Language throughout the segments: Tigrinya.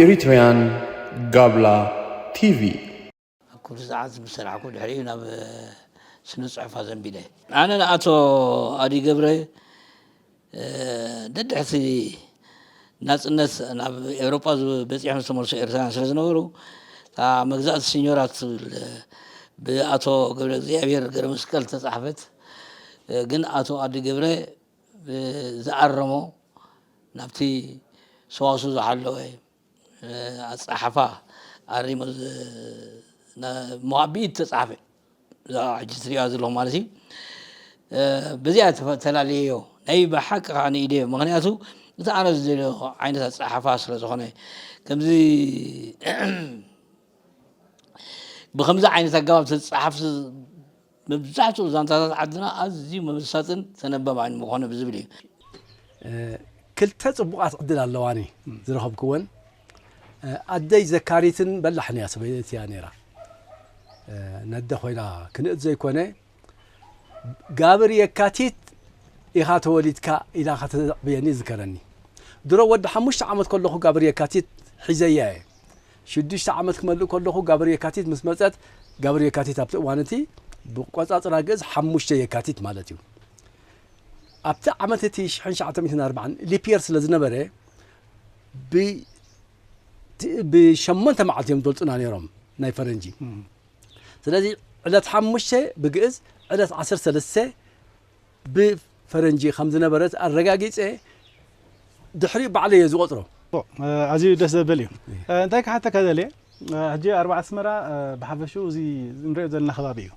Eritrean Gabla T V. ኣብ ክፍሊ ሰዓት ምስ ሰራሕኩ ድሕሪኡ ናብ ስነ ጽሑፍ ኣዘንቢለ። ኣነ ንኣቶ ኣዲ ገብረ ደድሕቲ ናጽነት ናብ ኤውሮጳ በጺሖም ዝተመልሱ ኤርትራውያን ስለ ዝነበሩ፣ እታ መግዛእቲ ሲኞራ ትብል ብኣቶ ገብረ እግዚኣብሔር ገረመስቀል ተጻሕፈት፣ ግን ኣቶ ኣዲ ገብረ ዝኣረሞ ናብቲ ሰዋሱ ዝሓለወ ኣጻሓፋ ኣሪሞ ሞኣቢት ተጻሓፈ። እዛ ሕጂ ትሪኣ ዘለኹ ማለት እዩ። በዚኣ ተላለየዮ ናይ ብሓቂ ከዓ ንኢደ፣ ምክንያቱ እቲ ኣነ ዝደልዮ ዓይነት ኣጻሓፋ ስለ ዝኾነ፣ ከምዚ ብከምዚ ዓይነት ኣገባብ ተጻሓፍ መብዛሕትኡ ዛንታታት ዓድና ኣዝዩ መመሳጥን ተነበባይን ምኾነ ብዝብል እዩ። ክልተ ጽቡቓት ዕድል ኣለዋኒ ዝረኸብክወን። ኣደይ ዘካሪትን በላሕን እያ ሰበይቲ እያ ነይራ። ነደ ኮይና ክንእት ዘይኮነ፣ ጋብር የካቲት ኢኻ ተወሊድካ ኢላ ከተዕብየኒ ይዝከረኒ። ድሮ ወዲ ሓሙሽተ ዓመት ከለኹ ጋብር የካቲት ሒዘያ እየ። ሽዱሽተ ዓመት ክመልእ ከለኹ ጋብር የካቲት ምስ መጸት፣ ጋብር የካቲት ኣብቲ እዋን እቲ ብቆጻጽራ ግእዝ ሓሙሽተ የካቲት ማለት እዩ። ኣብቲ ዓመት እቲ ሽሕን ትሽዓተ ሚእትን ኣርባዓን ሊፕ የር ስለ ዝነበረ፣ ብ- ብሸሞንተ መዓልቲ እዮም ዝገልጹና ነይሮም ናይ ፈረንጂ። ስለዚ ዕለት ሓሙሽተ ብግእዝ፣ ዕለት ዓሰርተ ሰለስተ ብፈረንጂ ከም ዝነበረት ኣረጋጊጸ፣ ድሕሪኡ ባዕለይ እየ ዝቆጽሮ። ኣዝዩ ደስ ዘብል እዩ። እንታይ ክሓተካ ደልየ፣ ሕጂ ኣርባዕ ኣስመራ ብሓፈሽኡ እዚ ንሪኦ ዘለና ከባቢ እዩ።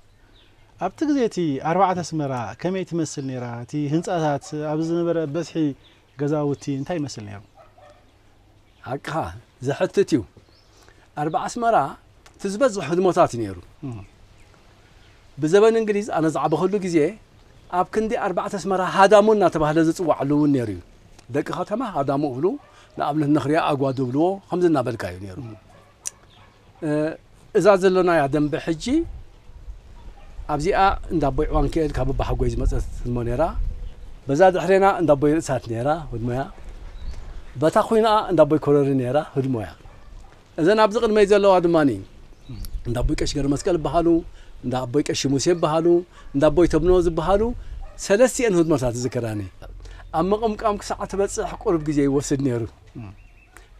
ኣብቲ ግዜ እቲ ኣርባዕተ ኣስመራ ከመይ ትመስል ነይራ? እቲ ህንፃታት፣ ኣብ ዝነበረ በዝሒ ገዛውቲ እንታይ ይመስል ነይሩ? ሓቅኻ፣ ዘሕትት እዩ። ኣርባዕ ኣስመራ እቲ ዝበዝሕ ህድሞታት እዩ ነይሩ። ብዘበን እንግሊዝ ኣነ ዝዓበኸሉ ግዜ ኣብ ክንዲ ኣርባዕተ ኣስመራ ሃዳሙ እናተባህለ ዝፅዋዕሉ እውን ነይሩ እዩ። ደቂ ከተማ ሃዳሙ እብሉ፣ ንኣብነት ነኽርያ ኣጓዱ እብልዎ፣ ከምዚ እናበልካ እዩ ነይሩ። እዛ ዘሎናያ ደንበ ሕጂ ኣብዚኣ እንዳ ኣቦይ ዕዋንክኤል ካብ ኣባሓጎይ ዝመፀት ህድሞ ነይራ። በዛ ድሕሬና እንዳ ኣቦይ ርእሳት ነይራ ህድሞያ። በታ ኮይንኣ እንዳ ኣቦይ ኮረሪ ነይራ ህድሞያ። እዘን ኣብዚ ቅድመይ ዘለዋ ድማ እንዳ ኣቦይ ቀሽ ገረ መስቀል ይበሃሉ፣ እንዳ ኣቦይ ቀሽ ሙሴ ይበሃሉ፣ እንዳ ኣቦይ ተብኖ ዝበሃሉ ሰለስቲኤን ህድሞታት ዝዝከራኒ። ኣብ ምቕምቃም ክሳዕ ትበፅሕ ቁሩብ ግዜ ይወስድ ነይሩ።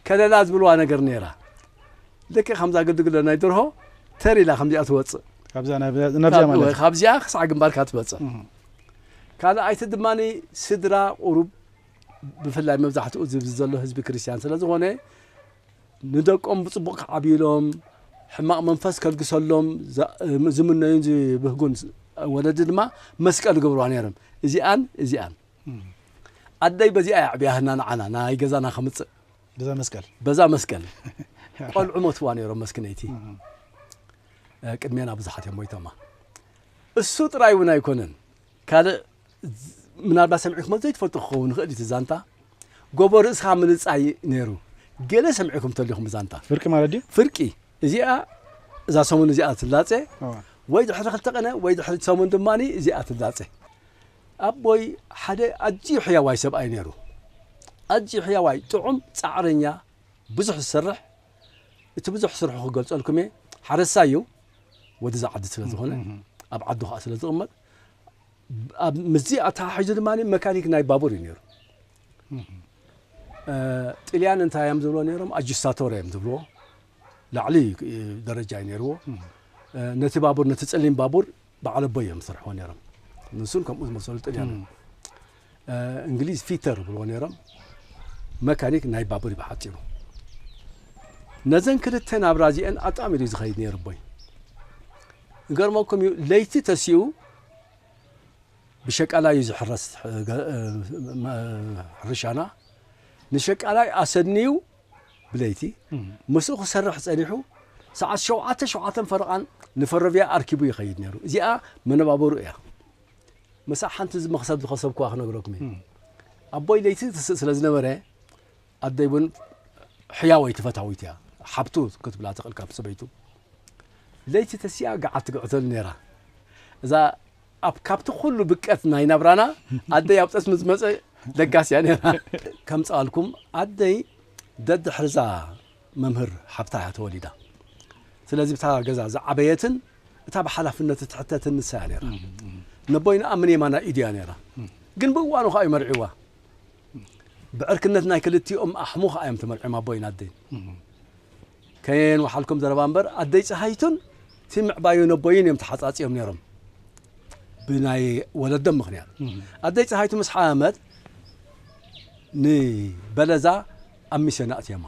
ከለላ ዝብልዋ ነገር ነይራ። ልክዕ ከምዛ ግልግሎ ናይ ደርሆ ተር ኢላ ከምዚኣ ትወፅእ። ካብዛ ናብ- ናብዚኣ ማለት እዩ። ካብዚኣ ክሳዕ ግንባርካ ትበፅእ። ካልኣይቲ ድማ ስድራ ቁሩብ ብፍላይ መብዛሕትኡ ዝብዚ ዘሎ ህዝቢ ክርስቲያን ስለ ዝኾነ ንደቆም ብፅቡቕ ክዓብዩሎም ሕማቕ መንፈስ ከልግሰሎም ዛ- ዝምነዩን ዝብህጉን ወለዲ ድማ መስቀል ገብርዋ ነይሮም። እዚኣን እዚኣን ኣደይ በዚኣ የዕብያህና ንዓና ናይ ገዛና ከምፅእ በዛ መስቀል በዛ መስቀል ቆልዑ ሞትዋ ነይሮም መስክነይቲ። ቅድሜና ብዙሓት እዮም ሞይቶማ። እሱ ጥራይ እውን ኣይኮነን፣ ካልእ ምናልባት ሰሚዕኩም ዘይትፈልጡ ክኸውን ይኽእል እዩ። እቲ ዛንታ ጎቦ ርእስኻ ምልጻይ ነይሩ። ገለ ሰሚዕኩም ተሊኹም ዛንታ ፍርቂ ማለት ድዩ? ፍርቂ እዚኣ እዛ ሰሙን እዚኣ ትላጸ ወይ ድሕሪ ክልተ ቀነ ወይ ድሕሪ ሰሙን ድማ እዚኣ ትላጸ። ኣቦይ ሓደ ኣዝዩ ሕያዋይ ሰብኣይ ነይሩ። ኣዝዩ ሕያዋይ፣ ጥዑም፣ ጻዕረኛ፣ ብዙሕ ዝሰርሕ። እቲ ብዙሕ ስርሑ ክገልጸልኩም እየ። ሓረስታይ እዩ፣ ወዲ እዛ ዓዲ ስለ ዝኾነ፣ ኣብ ዓዱ ከዓ ስለ ዝቕመጥ፣ ኣብ ምስዚ ኣተሓሒዙ ድማ መካኒክ ናይ ባቡር እዩ ነይሩ። ጥልያን እንታይ እዮም ዝብሎ ነይሮም? ኣጅስታቶር እዮም ዝብልዎ። ላዕሊ ደረጃ እዩ ነይርዎ። ነቲ ባቡር፣ ነቲ ጸሊም ባቡር በዓል ኣቦይ እዮም ዝሰርሕዎ ነይሮም። ንሱን ከምኡ ዝመሰሉ ጥልያን እዮም። እንግሊዝ ፊተር ይብልዎ ነይሮም። መካኒክ ናይ ባቡር እዩ ብሓፂሩ። ነዘን ክልተ ናብራ እዚአን ኣጣሚሩ እዩ ዝኸይድ ነይሩ ኣቦይ። ይገርመኩም እዩ፣ ለይቲ ተሲኡ ብሸቃላይ እዩ ዝሕረስ ሕርሻና። ንሸቃላይ ኣሰንዩ ብለይቲ ምስኡ ክሰርሕ ጸኒሑ ሰዓት ሸውዓተ፣ ሸውዓተን ፈረቓን ንፈረቪያ ኣርኪቡ ይኸይድ ነይሩ። እዚኣ መነባበሩ እያ። ምሳሕ ሓንቲ መኽሰብ ዝኸሰብኩዋ ክነግረኩም እየ። ኣቦይ ለይቲ ትስእ ስለ ዝነበረ ኣደይ እውን ሕያወይቲ ፈታዊት እያ። ሓብቱ ክትብላ ትኽእል ካብ ሰበይቱ። ለይቲ ተሲኣ ገዓት ትግዕተሉ ነይራ። እዛ ኣብ ካብቲ ኩሉ ብቀት ናይ ናብራና ኣደይ ኣብ ጠስሚ ዝመፀ ለጋስ እያ ነይራ። ከምፀኣልኩም ኣደይ ደድሕርዛ መምህር ሓብታ እያ ተወሊዳ። ስለዚ ብታ ገዛ ዝዓበየትን እታ ብሓላፍነት እትሕተትን ንሳ እያ ነይራ። ነቦይና ኣብ ምን የማና ኢድ እያ ነይራ። ግን ብእዋኑ ከዓ ይመርዕዋ። ብዕርክነት ናይ ክልቲኦም ኣሕሙ ከዓ እዮም ተመርዕም ኣቦይን ኣደይን። ከየን ወሓልኩም ዘረባ እምበር ኣደይ ፀሃይቱን እቲ ምዕባዩ ነቦይን እዮም ተሓፃፂዮም ነይሮም። ብናይ ወለዶም ምኽንያት ኣደይ ፀሃይቱ ምስ ሓመት ንበለዛ ኣብ ሚስዮን ኣእትዮማ።